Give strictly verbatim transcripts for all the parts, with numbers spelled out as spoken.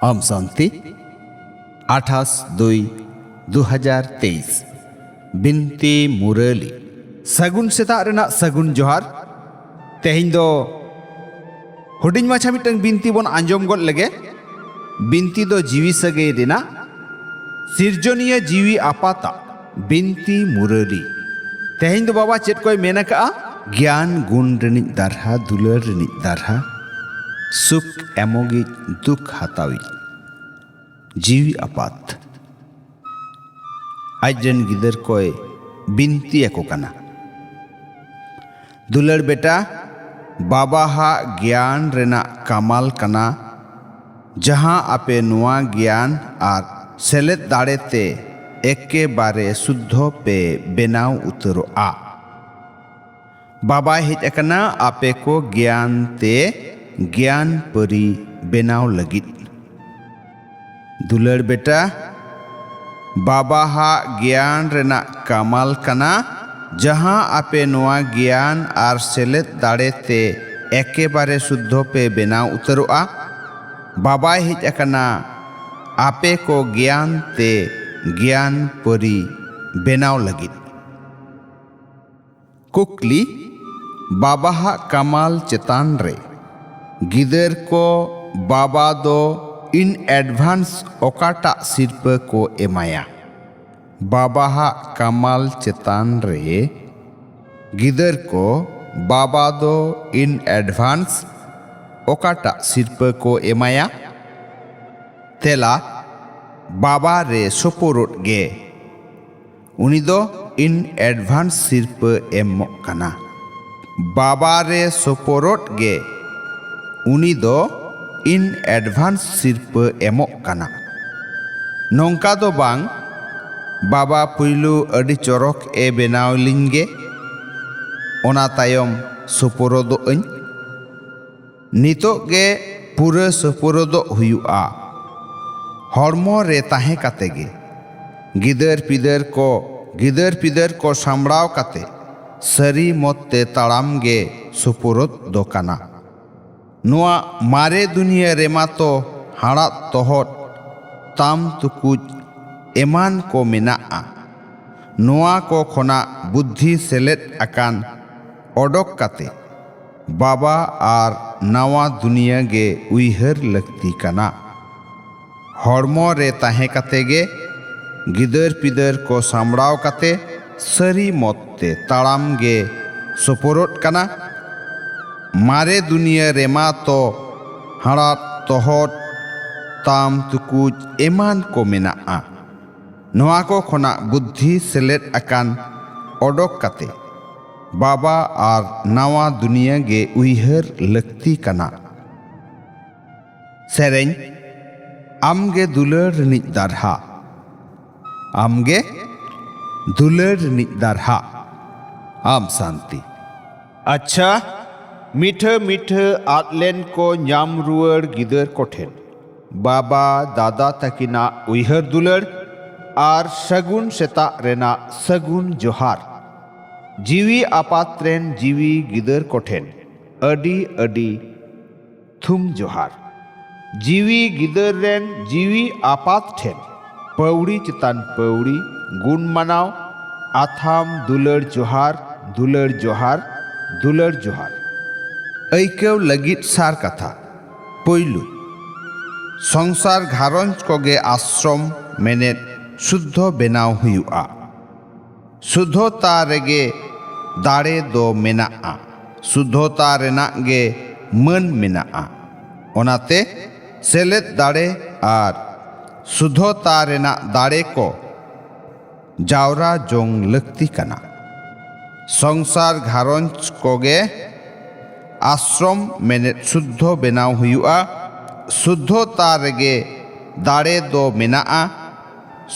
ᱟᱢ ᱥᱟᱱᱛᱤ, ᱟᱴᱷᱟᱥ ᱫᱩᱭ ᱫᱩ ᱦᱟᱡᱟᱨ ᱛᱮᱭᱤᱥ᱾ ᱵᱤᱱᱛᱤ ᱢᱩᱨᱟᱹᱞᱤ᱾ ᱥᱟᱹᱜᱩᱱ ᱥᱮᱛᱟᱜ ᱨᱮᱱᱟᱜ ᱥᱟᱹᱜᱩᱱ ᱡᱚᱦᱟᱨ᱾ ᱛᱮᱦᱮᱧ ᱫᱚ ᱦᱩᱰᱤᱧ ᱢᱟᱪᱷᱟ ᱢᱤᱫᱴᱟᱝ ᱵᱤᱱᱛᱤ ᱵᱚᱱ ᱟᱸᱡᱚᱢ ᱜᱚᱫ ᱞᱮᱜᱮ᱾ ᱵᱤᱱᱛᱤ ᱫᱚ ᱡᱤᱣᱤ ᱥᱟᱹᱜᱟᱹᱭ ᱨᱮᱱᱟᱜ, ᱥᱤᱨᱡᱚᱱᱤᱭᱟᱹ ᱡᱤᱣᱤ ᱟᱯᱟᱛᱟᱜ ᱵᱤᱱᱛᱤ ᱢᱩᱨᱟᱹᱞᱤ᱾ ᱛᱮᱦᱮᱧ ᱫᱚ ᱵᱟᱵᱟ ᱪᱮᱫ ᱠᱚᱭ ᱢᱮᱱ ᱟᱠᱟᱜᱼᱟ? ᱜᱮᱭᱟᱱ ᱜᱩᱱ ᱨᱤᱱᱤᱡ ᱫᱟᱨᱦᱟ, ᱫᱩᱞᱟᱹᱲ ᱨᱤᱱᱤᱡ ᱫᱟᱨᱦᱟ, ᱥᱩᱠ ᱮᱢᱚᱜᱤᱡ, ᱫᱩᱠ ᱦᱟᱛᱟᱣᱤᱡ, ᱡᱤᱣᱤ ᱟᱯᱟᱛ᱾ ᱟᱡ ᱨᱮᱱ ᱜᱤᱫᱟᱹᱨ ᱠᱚᱭ ᱵᱤᱱᱛᱤ ᱟᱠᱚ ᱠᱟᱱᱟ, ᱫᱩᱞᱟᱹᱲ ᱵᱮᱴᱟ, ᱵᱟᱵᱟ ᱦᱟᱜ ᱜᱮᱭᱟᱱ ᱨᱮᱱᱟᱜ ᱠᱟᱢᱟᱞ ᱠᱟᱱᱟ, ᱡᱟᱦᱟᱸ ᱟᱯᱮ ᱱᱚᱣᱟ ᱜᱮᱭᱟᱱ ᱟᱨ ᱥᱮᱞᱮᱫ ᱫᱟᱲᱮ ᱛᱮ ᱮᱠᱮᱵᱟᱨᱮ ᱥᱩᱫᱽᱫᱷᱚ ᱯᱮ ᱵᱮᱱᱟᱣ ᱩᱛᱟᱹᱨᱚᱜᱼᱟ᱾ ᱵᱟᱵᱟᱭ ᱦᱮᱡ ᱟᱠᱟᱱᱟ ᱟᱯᱮ ᱠᱚ ᱜᱮᱭᱟᱱ ᱛᱮ ᱜᱮᱭᱟᱱ ᱯᱟᱹᱨᱤ ᱵᱮᱱᱟᱣ ᱞᱟᱹᱜᱤᱫ᱾ ᱫᱩᱞᱟᱹᱲ ᱵᱮᱴᱟ, ᱵᱟᱵᱟ ᱦᱟᱜ ᱜᱮᱭᱟᱱ ᱨᱮᱱᱟᱜ ᱠᱟᱢᱟᱞ ᱠᱟᱱᱟ, ᱡᱟᱦᱟᱸ ᱟᱯᱮ ᱱᱚᱣᱟ ᱜᱮᱭᱟᱱ ᱟᱨ ᱥᱮᱞᱮᱫ ᱫᱟᱲᱮ ᱛᱮ ᱮᱠᱮᱵᱟᱨᱮ ᱥᱩᱫᱽᱫᱷᱚ ᱯᱮ ᱵᱮᱱᱟᱣ ᱩᱛᱟᱹᱨᱚᱜᱼᱟ᱾ ᱵᱟᱵᱟᱭ ᱦᱮᱡ ᱟᱠᱟᱱᱟ ᱟᱯᱮ ᱠᱚ ᱜᱮᱭᱟᱱ ᱛᱮ ᱜᱮᱭᱟᱱ ᱯᱟᱹᱨᱤ ᱵᱮᱱᱟᱣ ᱞᱟᱹᱜᱤᱫ᱾ ᱠᱩᱠᱞᱤ, ᱵᱟᱵᱟᱦᱟᱜ ᱠᱟᱢᱟᱞ ᱪᱮᱛᱟᱱ ᱨᱮ ᱜᱤᱫᱟᱹᱨ ᱠᱚ ᱵᱟᱵᱟ ᱫᱚ in advance ᱚᱠᱟᱴᱟᱜ ᱥᱤᱨᱯᱟᱹ ᱠᱚ ᱮᱢᱟᱭᱟ? ᱵᱟᱵᱟᱦᱟᱜ ᱠᱟᱢᱟᱞ ᱪᱮᱛᱟᱱ ᱨᱮ ᱜᱤᱫᱟᱹᱨ ᱠᱚ ᱵᱟᱵᱟ ᱫᱚ in advance ᱚᱠᱟᱴᱟᱜ ᱥᱤᱨᱯᱟᱹ ᱠᱚ ᱮᱢᱟᱭᱟ? ᱛᱮᱞᱟ, ᱵᱟᱵᱟ ᱨᱮ ᱥᱳᱯᱳᱨᱚᱫ ᱜᱮ᱾ ᱩᱱᱤ ᱫᱚ in advance ᱥᱤᱨᱯᱟᱹ ᱮᱢᱚᱜ ᱠᱟᱱᱟ᱾ ᱵᱟᱵᱟ ᱨᱮ ᱥᱳᱯᱳᱨᱚᱫ ᱜᱮ᱾ ᱩᱱᱤ ᱫᱚ in advance ᱥᱤᱨᱯᱟᱹ ᱮᱢᱚᱜ ᱠᱟᱱᱟ᱾ ᱱᱚᱝᱠᱟ ᱫᱚ ᱵᱟᱝ, ᱵᱟᱵᱟ ᱯᱩᱭᱞᱩ ᱟᱹᱰᱤ ᱪᱚᱨᱚᱠ ᱮ ᱵᱮᱱᱟᱣ ᱞᱤᱧ ᱜᱮ, ᱚᱱᱟ ᱛᱟᱭᱚᱢ ᱥᱳᱯᱳᱨᱚᱫᱚᱜ ᱟᱹᱧ᱾ ᱱᱤᱛᱚᱜ ᱜᱮ ᱯᱩᱨᱟᱹ ᱥᱳᱯᱳᱨᱚᱫᱚᱜ ᱦᱩᱭᱩᱜᱼᱟ᱾ ᱦᱚᱲᱢᱚ ᱨᱮ ᱛᱟᱦᱮᱸ ᱠᱟᱛᱮ ᱜᱮ᱾ ᱜᱤᱫᱟᱹᱨ ᱯᱤᱫᱟᱹᱨ ᱠᱚ, ᱜᱤᱫᱟᱹᱨ ᱯᱤᱫᱟᱹᱨ ᱠᱚ ᱥᱟᱢᱵᱲᱟᱣ ᱠᱟᱛᱮ ᱥᱟᱹᱨᱤ ᱢᱚᱛ ᱛᱮ ᱛᱟᱲᱟᱢ ᱜᱮ ᱥᱳᱯᱳᱨᱚᱫ ᱫᱚ ᱠᱟᱱᱟ᱾ ᱱᱚᱣᱟ ᱢᱟᱨᱮ ᱫᱩᱱᱤᱭᱟᱹ ᱨᱮᱢᱟ ᱛᱚ ᱦᱟᱲᱟᱫ ᱛᱚᱦᱚᱫ, ᱛᱟᱢ ᱛᱩᱠᱩᱡ ᱮᱢᱟᱱ ᱠᱚ ᱢᱮᱱᱟᱜᱼᱟ᱾ ᱱᱚᱣᱟ ᱠᱚ ᱠᱷᱚᱱᱟᱜ ᱵᱩᱫᱽᱫᱷᱤ ᱥᱮᱞᱮᱫ ᱟᱠᱟᱱ ᱚᱰᱚᱠ ᱠᱟᱛᱮ ᱵᱟᱵᱟ ᱟᱨ ᱱᱟᱣᱟ ᱫᱩᱱᱤᱭᱟᱹ ᱜᱮ ᱩᱭᱦᱟᱹᱨ ᱞᱟᱹᱠᱛᱤ ᱠᱟᱱᱟ᱾ ᱦᱚᱲᱢᱚ ᱨᱮ ᱛᱟᱦᱮᱸ ᱠᱟᱛᱮ ᱜᱮ ᱜᱤᱫᱟᱹᱨ ᱯᱤᱫᱟᱹᱨ ᱠᱚ ᱥᱟᱢᱵᱲᱟᱣ ᱠᱟᱛᱮ ᱥᱟᱹᱨᱤ ᱢᱚᱛ ᱛᱮ ᱛᱟᱲᱟᱢ ᱜᱮ ᱥᱚᱯᱚᱨᱚᱫ ᱠᱟᱱᱟ᱾ ᱢᱟᱨᱮ ᱫᱩᱱᱤᱭᱟᱹ ᱨᱮᱢᱟ ᱛᱚ ᱦᱟᱲᱟᱫ ᱛᱚᱦᱚᱫ, ᱛᱟᱢ ᱛᱩᱠᱩᱡ ᱮᱢᱟᱱ ᱠᱚ ᱢᱮᱱᱟᱜᱼᱟ᱾ ᱱᱚᱣᱟ ᱠᱚ ᱠᱷᱚᱱᱟᱜ ᱵᱩᱫᱽᱫᱷᱤ ᱥᱮᱞᱮᱫ ᱟᱠᱟᱱ ᱚᱰᱚᱠ ᱠᱟᱛᱮ ᱵᱟᱵᱟ ᱟᱨ ᱱᱟᱣᱟ ᱫᱩᱱᱤᱭᱟᱹ ᱜᱮ ᱩᱭᱦᱟᱹᱨ ᱞᱟᱹᱠᱛᱤ ᱠᱟᱱᱟ᱾ ᱥᱮᱨᱮᱧ᱾ ᱟᱢᱜᱮ ᱫᱩᱞᱟᱹᱲ ᱨᱤᱱᱤᱡ ᱫᱟᱨᱦᱟ, ᱟᱢᱜᱮ ᱫᱩᱞᱟᱹᱲ ᱨᱤᱱᱤᱡ ᱫᱟᱨᱦᱟ, ᱟᱢ ᱥᱟᱱᱛᱤ᱾ ᱟᱪᱪᱷᱟ, ᱢᱤᱴᱷᱟᱹ ᱢᱤᱴᱷᱟᱹ ᱟᱫ ᱞᱮᱱ ᱠᱚ ᱧᱟᱢ ᱨᱩᱣᱟᱹᱲ ᱜᱤᱫᱟᱹᱨ ᱠᱚᱴᱷᱮᱱ ᱵᱟᱵᱟ ᱫᱟᱫᱟ ᱛᱟᱹᱠᱤᱱᱟᱜ ᱩᱭᱦᱟᱹᱨ ᱫᱩᱞᱟᱹᱲ ᱟᱨ ᱥᱟᱹᱜᱩᱱ ᱥᱮᱛᱟᱜ ᱨᱮᱱᱟᱜ ᱥᱟᱹᱜᱩᱱ ᱡᱚᱦᱟᱨ᱾ ᱡᱤᱣᱤ ᱟᱯᱟᱛ ᱨᱮᱱ ᱡᱤᱣᱤ ᱜᱤᱫᱟᱹᱨ ᱠᱚᱴᱷᱮᱱ ᱟᱹᱰᱤ ᱟᱹᱰᱤ ᱛᱷᱩᱢ ᱡᱚᱦᱟᱨ᱾ ᱡᱤᱣᱤ ᱜᱤᱫᱟᱹᱨ ᱨᱮᱱ ᱡᱤᱣᱤ ᱟᱯᱟᱛ ᱴᱷᱮᱱ ᱯᱟᱹᱣᱲᱤ ᱪᱮᱛᱟᱱ ᱯᱟᱹᱣᱲᱤ ᱜᱩᱱ ᱢᱟᱱᱟᱣ ᱟᱛᱷᱟᱢ ᱫᱩᱞᱟᱹᱲ ᱡᱚᱦᱟᱨ, ᱫᱩᱞᱟᱹᱲ ᱡᱚᱦᱟᱨ, ᱫᱩᱞᱟᱹᱲ ᱡᱚᱦᱟᱨ᱾ ᱟᱹᱭᱠᱟᱹᱣ ᱞᱟᱹᱜᱤᱫ ᱥᱟᱨ ᱠᱟᱛᱷᱟ᱾ ᱯᱩᱭᱞᱩ, ᱥᱚᱝᱥᱟᱨ ᱜᱷᱟᱨᱚᱸᱡᱽ ᱠᱚᱜᱮ ᱟᱥᱨᱚᱢ ᱢᱮᱱᱮᱫ ᱥᱩᱫᱽᱫᱷᱚ ᱵᱮᱱᱟᱣ ᱦᱩᱭᱩᱜᱼᱟ᱾ ᱥᱩᱫᱽᱫᱷᱚᱛᱟ ᱨᱮᱜᱮ ᱫᱟᱲᱮ ᱫᱚ ᱢᱮᱱᱟᱜᱼᱟ᱾ ᱥᱩᱫᱽᱫᱷᱚᱛᱟ ᱨᱮᱱᱟᱜ ᱜᱮ ᱢᱟᱹᱱ ᱢᱮᱱᱟᱜᱼᱟ᱾ ᱚᱱᱟᱛᱮ ᱥᱮᱞᱮᱫ ᱫᱟᱲᱮ ᱟᱨ ᱥᱩᱫᱽᱫᱷᱚᱛᱟ ᱨᱮᱱᱟᱜ ᱫᱟᱲᱮ ᱠᱚ ᱡᱟᱣᱨᱟ ᱡᱚᱝ ᱞᱟᱹᱠᱛᱤ ᱠᱟᱱᱟ᱾ ᱥᱚᱝᱥᱟᱨ ᱜᱷᱟᱨᱚᱸᱡᱽ ᱠᱚᱜᱮ ᱟᱥᱨᱚᱢ ᱢᱮᱱᱮᱫ ᱥᱩᱫᱽᱫᱷᱚ ᱵᱮᱱᱟᱣ ᱦᱩᱭᱩᱜᱼᱟ᱾ ᱥᱩᱫᱽᱫᱷᱚᱛᱟ ᱨᱮᱜᱮ ᱫᱟᱲᱮ ᱫᱚ ᱢᱮᱱᱟᱜᱼᱟ᱾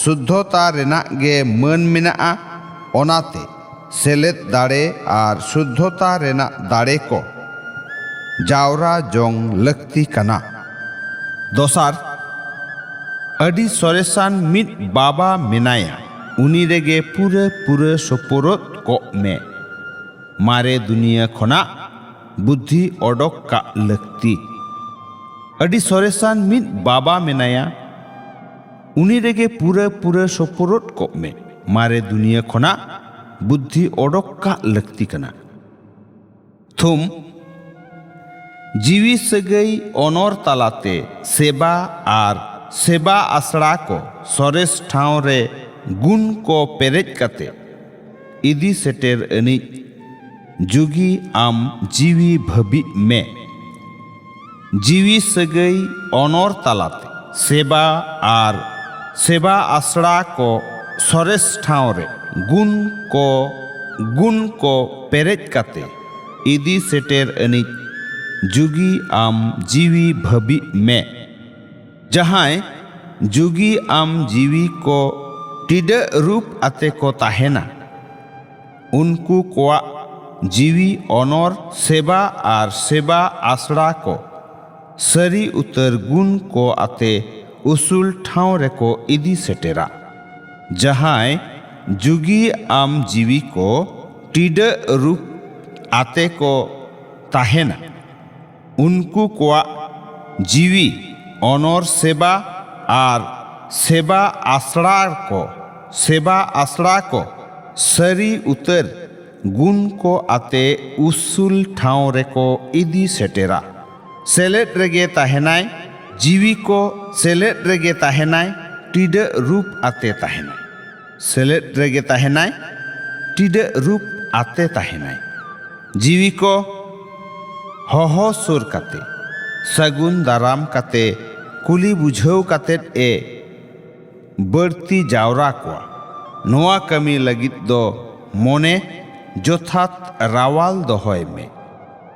ᱥᱩᱫᱽᱫᱷᱚᱛᱟ ᱨᱮᱱᱟᱜ ᱜᱮ ᱢᱟᱹᱱ ᱢᱮᱱᱟᱜᱼᱟ᱾ ᱚᱱᱟᱛᱮ ᱥᱮᱞᱮᱫ ᱫᱟᱲᱮ ᱟᱨ ᱥᱩᱫᱽᱫᱷᱚᱛᱟ ᱨᱮᱱᱟᱜ ᱫᱟᱲᱮ ᱠᱚ ᱡᱟᱣᱨᱟ ᱡᱚᱝ ᱞᱟᱹᱠᱛᱤ ᱠᱟᱱᱟ᱾ ᱫᱚᱥᱟᱨ, ᱟᱹᱰᱤ ᱥᱚᱨᱮᱥᱟᱱ ᱢᱤᱫ ᱵᱟᱵᱟ ᱢᱮᱱᱟᱭᱟ, ᱩᱱᱤ ᱨᱮᱜᱮ ᱯᱩᱨᱟᱹ ᱯᱩᱨᱟᱹ ᱥᱳᱯᱳᱨᱚᱫ ᱠᱚᱜ ᱢᱮ᱾ ᱢᱟᱨᱮ ᱫᱩᱱᱤᱭᱟᱹ ᱠᱷᱚᱱᱟᱜ ᱵᱩᱫᱽᱫᱷᱤ ᱚᱰᱚᱠ ᱠᱟᱜ ᱞᱟᱹᱠᱛᱤ᱾ ᱟᱹᱰᱤ ᱥᱚᱨᱮᱥᱟᱱ ᱢᱤᱫ ᱵᱟᱵᱟ ᱢᱮᱱᱟᱭᱟ, ᱩᱱᱤ ᱨᱮᱜᱮ ᱯᱩᱨᱟᱹ ᱯᱩᱨᱟᱹ ᱥᱳᱯᱳᱨᱚᱫ ᱠᱚᱜ ᱢᱮ᱾ ᱢᱟᱨᱮ ᱫᱩᱱᱤᱭᱟᱹ ᱠᱷᱚᱱᱟᱜ ᱵᱩᱫᱽᱫᱷᱤ ᱚᱰᱚᱠ ᱠᱟᱜ ᱞᱟᱹᱠᱛᱤ ᱠᱟᱱᱟ᱾ ᱛᱷᱩᱢ, ᱡᱤᱣᱤ ᱥᱟᱹᱜᱟᱹᱭ ᱚᱱᱚᱨ ᱛᱟᱞᱟᱛᱮ ᱥᱮᱵᱟ ᱟᱨ ᱥᱮᱵᱟ ᱟᱥᱲᱟ ᱠᱚ ᱥᱚᱨᱮᱥ ᱴᱷᱟᱶ ᱨᱮ ᱜᱩᱱ ᱠᱚ ᱯᱮᱨᱮᱡ ᱠᱟᱛᱮ ᱤᱫᱤ ᱥᱮᱴᱮᱨ ᱟᱹᱱᱤᱡ ᱡᱩᱜᱤ ᱟᱢ ᱡᱤᱣᱤ ᱵᱷᱟᱹᱵᱤᱜ ᱢᱮ᱾ ᱡᱤᱣᱤ ᱥᱟᱹᱜᱟᱹᱭ ᱚᱱᱚᱨ ᱛᱟᱞᱟᱛᱮ ᱥᱮᱵᱟ ᱟᱨ ᱥᱮᱵᱟ ᱟᱥᱲᱟ ᱠᱚ ᱥᱚᱨᱮᱥ ᱴᱷᱟᱶ ᱨᱮ ᱜᱩᱱ ᱠᱚ, ᱜᱩᱱ ᱠᱚ ᱯᱮᱨᱮᱡ ᱠᱟᱛᱮ ᱤᱫᱤ ᱥᱮᱴᱮᱨ ᱟᱹᱱᱤᱡ ᱡᱩᱜᱤ ᱟᱢ ᱡᱤᱣᱤ ᱵᱷᱟᱹᱵᱤᱜ ᱢᱮ᱾ ᱡᱟᱦᱟᱸᱭ ᱡᱩᱜᱤ ᱟᱢ ᱡᱤᱣᱤ ᱠᱚ ᱴᱤᱰᱟᱹᱜ ᱨᱩᱯ ᱟᱛᱮ ᱠᱚ ᱛᱟᱦᱮᱱᱟ, ᱩᱱᱠᱩ ᱠᱚᱣᱟᱜ ᱡᱤᱣᱤ ᱚᱱᱚᱨ ᱥᱮᱵᱟ ᱟᱨ ᱥᱮᱵᱟ ᱟᱥᱲᱟ ᱠᱚ ᱥᱟᱹᱨᱤ ᱩᱛᱟᱹᱨ ᱜᱩᱱ ᱠᱚ ᱟᱛᱮ ᱩᱥᱩᱞ ᱴᱷᱟᱶ ᱨᱮᱠᱚ ᱤᱫᱤ ᱥᱮᱴᱮᱨᱟ᱾ ᱡᱟᱦᱟᱸᱭ ᱡᱩᱜᱤ ᱟᱢ ᱡᱤᱣᱤ ᱠᱚ ᱴᱤᱰᱟᱹᱜ ᱨᱩᱯ ᱟᱛᱮ ᱠᱚ ᱛᱟᱦᱮᱱᱟ, ᱩᱱᱠᱩ ᱠᱚᱣᱟᱜ ᱡᱤᱣᱤ ᱚᱱᱚᱨ ᱥᱮᱵᱟ ᱟᱨ ᱥᱮᱵᱟ ᱟᱥᱲᱟ ᱠᱚ, ᱥᱮᱵᱟ ᱟᱥᱲᱟ ᱠᱚ ᱥᱟᱹᱨᱤ ᱩᱛᱟᱹᱨ ᱜᱩᱱ ᱠᱚ ᱟᱛᱮ ᱩᱥᱩᱞ ᱴᱷᱟᱶ ᱨᱮᱠᱚ ᱤᱫᱤ ᱥᱮᱴᱮᱨᱟ᱾ ᱥᱮᱞᱮᱫ ᱨᱮᱜᱮ ᱛᱟᱦᱮᱱᱟᱭ, ᱡᱤᱣᱤ ᱠᱚ ᱥᱮᱞᱮᱫ ᱨᱮᱜᱮ ᱛᱟᱦᱮᱱᱟᱭ, ᱴᱤᱰᱟᱹᱜ ᱨᱩᱯ ᱟᱛᱮ ᱛᱟᱦᱮᱱᱟᱭ᱾ ᱥᱮᱞᱮᱫ ᱨᱮᱜᱮ ᱛᱟᱦᱮᱱᱟᱭ, ᱴᱤᱰᱟᱹᱜ ᱨᱩᱯ ᱟᱛᱮ ᱛᱟᱦᱮᱱᱟᱭ᱾ ᱡᱤᱣᱤ ᱠᱚ ᱦᱚᱦᱚ ᱥᱩᱨ ᱠᱟᱛᱮ, ᱥᱟᱹᱜᱩᱱ ᱫᱟᱨᱟᱢ ᱠᱟᱛᱮ, ᱠᱩᱞᱤ ᱵᱩᱡᱷᱟᱹᱣ ᱠᱟᱛᱮ ᱮ ᱵᱟᱹᱲᱛᱤ ᱡᱟᱣᱨᱟ ᱠᱚᱣᱟ᱾ ᱱᱚᱣᱟ ᱠᱟᱹᱢᱤ ᱞᱟᱹᱜᱤᱫ ᱫᱚ ᱢᱚᱱᱮ ᱡᱚᱛᱷᱟᱛ ᱨᱟᱣᱟᱞ ᱫᱚᱦᱚᱭ ᱢᱮ᱾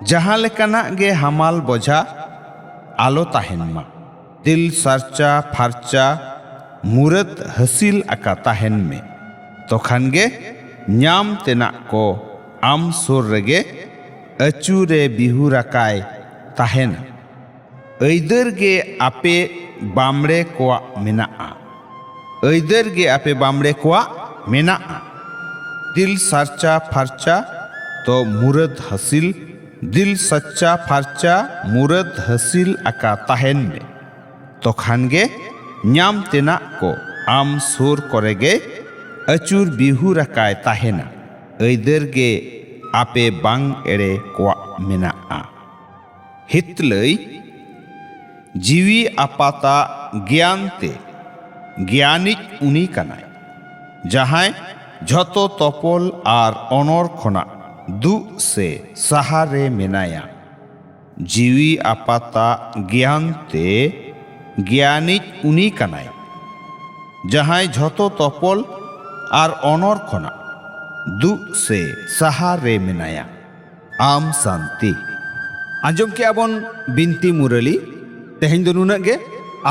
ᱡᱟᱦᱟᱸ ᱞᱮᱠᱟᱱᱟᱜ ᱜᱮ ᱦᱟᱢᱟᱞ ᱵᱚᱡᱷᱟ ᱟᱞᱚ ᱛᱟᱦᱮᱱ ᱢᱟ᱾ ᱫᱤᱞ ᱥᱟᱨᱪᱟ ᱯᱷᱟᱨᱪᱟ ᱢᱩᱨᱟᱹᱫ ᱦᱟᱹᱥᱤᱞ ᱟᱠᱟ ᱛᱟᱦᱮᱱ ᱢᱮ᱾ ᱛᱚᱠᱷᱟᱱ ᱜᱮ ᱧᱟᱢ ᱛᱮᱱᱟᱜ ᱠᱚ ᱟᱢ ᱥᱩᱨ ᱨᱮᱜᱮ ᱟᱹᱪᱩᱨᱮ ᱵᱤᱦᱩᱨ ᱟᱠᱟᱭ ᱛᱟᱦᱮᱱᱟ᱾ ᱟᱹᱭᱫᱟᱹᱨ ᱜᱮ ᱟᱯᱮ ᱵᱟᱢᱲᱮ ᱠᱚᱣᱟᱜ ᱢᱮᱱᱟᱜᱼᱟ᱾ ᱟᱹᱭᱫᱟᱹᱨ ᱜᱮ ᱟᱯᱮ ᱵᱟᱢᱲᱮ ᱠᱚᱣᱟᱜ ᱢᱮᱱᱟᱜᱼᱟ᱾ ᱫᱤᱞ ᱥᱟᱨᱪᱟ ᱯᱷᱟᱨᱪᱟ ᱫᱚ ᱢᱩᱨᱟᱹᱫ ᱦᱟᱹᱥᱤᱞ ᱫᱤᱞ ᱥᱟᱪᱪᱟ ᱯᱷᱟᱨᱪᱟ ᱢᱩᱨᱟᱹᱫ ᱦᱟᱹᱥᱤᱞ ᱟᱠᱟ ᱛᱟᱦᱮᱱ ᱢᱮ᱾ ᱛᱚᱠᱷᱟᱱ ᱜᱮ ᱧᱟᱢ ᱛᱮᱱᱟᱜ ᱠᱚ ᱟᱢ ᱥᱩᱨ ᱠᱚᱨᱮ ᱜᱮ ᱟᱹᱪᱩᱨ ᱵᱤᱦᱩᱨ ᱟᱠᱟᱭ ᱛᱟᱦᱮᱱᱟ᱾ ᱟᱹᱭᱫᱟᱹᱨ ᱜᱮ ᱟᱯᱮ ᱵᱟᱝ ᱮᱲᱮ ᱠᱚᱣᱟᱜ ᱢᱮᱱᱟᱜᱼᱟ᱾ ᱦᱤᱛᱞᱟᱹᱭ ᱡᱤᱣᱤ ᱟᱯᱟᱛᱟᱜ ᱜᱮᱭᱟᱱ ᱛᱮ ᱜᱮᱭᱟᱱᱤᱡ ᱩᱱᱤ ᱠᱟᱱᱟᱭ, ᱡᱟᱦᱟᱸᱭ ᱡᱷᱚᱛᱚ ᱛᱚᱯᱚᱞ ᱟᱨ ᱚᱱᱚᱨ ᱠᱷᱚᱱᱟᱜ ᱫᱩᱜ ᱥᱮ ᱥᱟᱦᱟ ᱨᱮ ᱢᱮᱱᱟᱭᱟ᱾ ᱡᱤᱣᱤ ᱟᱯᱟᱛᱟᱜ ᱜᱮᱭᱟᱱ ᱛᱮ ᱜᱮᱭᱟᱱᱤᱡ ᱩᱱᱤ ᱠᱟᱱᱟᱭ, ᱡᱟᱦᱟᱸᱭ ᱡᱷᱚᱛᱚ ᱛᱚᱯᱚᱞ ᱟᱨ ᱚᱱᱚᱨ ᱠᱷᱚᱱᱟᱜ ᱫᱩᱜ ᱥᱮ ᱥᱟᱦᱟ ᱨᱮ ᱢᱮᱱᱟᱭᱟ᱾ ᱟᱢ ᱥᱟᱱᱛᱤ᱾ ᱟᱸᱡᱚᱢ ᱠᱮᱜᱼᱟ ᱵᱚᱱ ᱵᱤᱱᱛᱤ ᱢᱩᱨᱟᱹᱞᱤ᱾ ᱛᱮᱦᱮᱧ ᱫᱚ ᱱᱩᱱᱟᱹᱜ ᱜᱮ᱾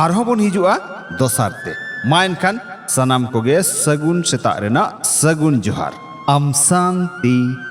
ᱟᱨᱦᱚᱸ ᱵᱚᱱ ᱦᱤᱡᱩᱜᱼᱟ ᱫᱚᱥᱟᱨ ᱛᱮ᱾ ᱢᱟ ᱮᱱᱠᱷᱟᱱ ᱥᱟᱱᱟᱢ ᱠᱚᱜᱮ ᱥᱟᱹᱜᱩᱱ ᱥᱮᱛᱟᱜ ᱨᱮᱱᱟᱜ ᱥᱟᱹᱜᱩᱱ ᱡᱚᱦᱟᱨ᱾ ᱟᱢ ᱥᱟᱱᱛᱤ᱾